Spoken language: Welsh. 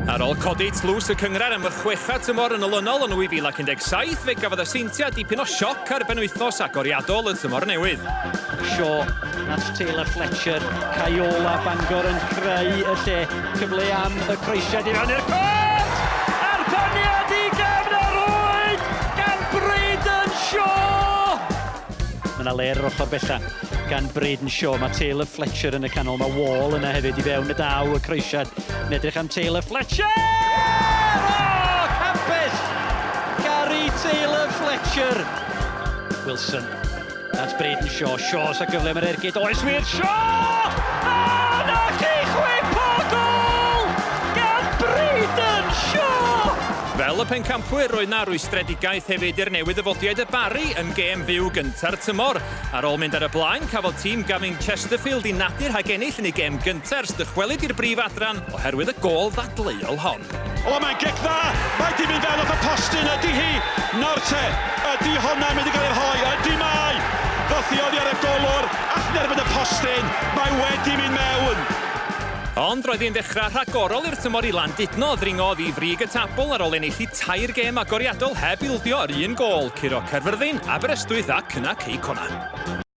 Ar ôl codi tlws y cynghrair am y chweched tymor yn olynol yn 2017, fe gafodd y Seintiau dipyn o sioc ar benwythnos agoriadol y tymor newydd. Shaw at Taylor Fletcher, Caiola, Bangor yn creu y lle, cyfle am y croesiad i fewn i'r cwrt! A'r peniad i gefn y rwyd gan Brayden Shaw! Mae yna le ar yr ochr bella gan Brayden Shaw. Mae Taylor Fletcher yn y canol. Mae Wall yna hefyd i fewn y daw y croesiad. Yn edrych am Taylor Fletcher! Oh, campus! Gary Taylor Fletcher! Wilson at Brayden Shaw. Shaw sa gyfle mae'r ergyd. Oes wir, Shaw! A na chi chwip o gol gan Brayden Shaw! Fel y pencampwyr, roedd 'na rwystredigaeth hefyd i'r newydd-ddyfodiaid y Barri yn gêm fyw gynta'r tymor. Ar ôl mynd ar y blaen, cafodd tîm Gavin Chesterfield i nadu rhag ennill yn ei gêm gyntaf ers dychwelyd i'r brif adran oherwydd y gôl ddadleuol hon. O, mae'n gic dda! Mae 'di mynd fewn off y postyn, ydy hi? Nawr te, ydy honna'n mynd i gael ei rhoi? Ydy mae! Ddoth hi oddi ar y golwr, allan erbyn y postyn, mae wedi mynd mewn! Ond roedd hi'n ddechrau rhagorol i'r tymor i Landudno, ddringodd i frig y tabl ar ôl ennill i tair gêm agoriadol heb ildio yr un gôl, curo Caerfyrddin, Aberystwyth ac yna Cei Connah.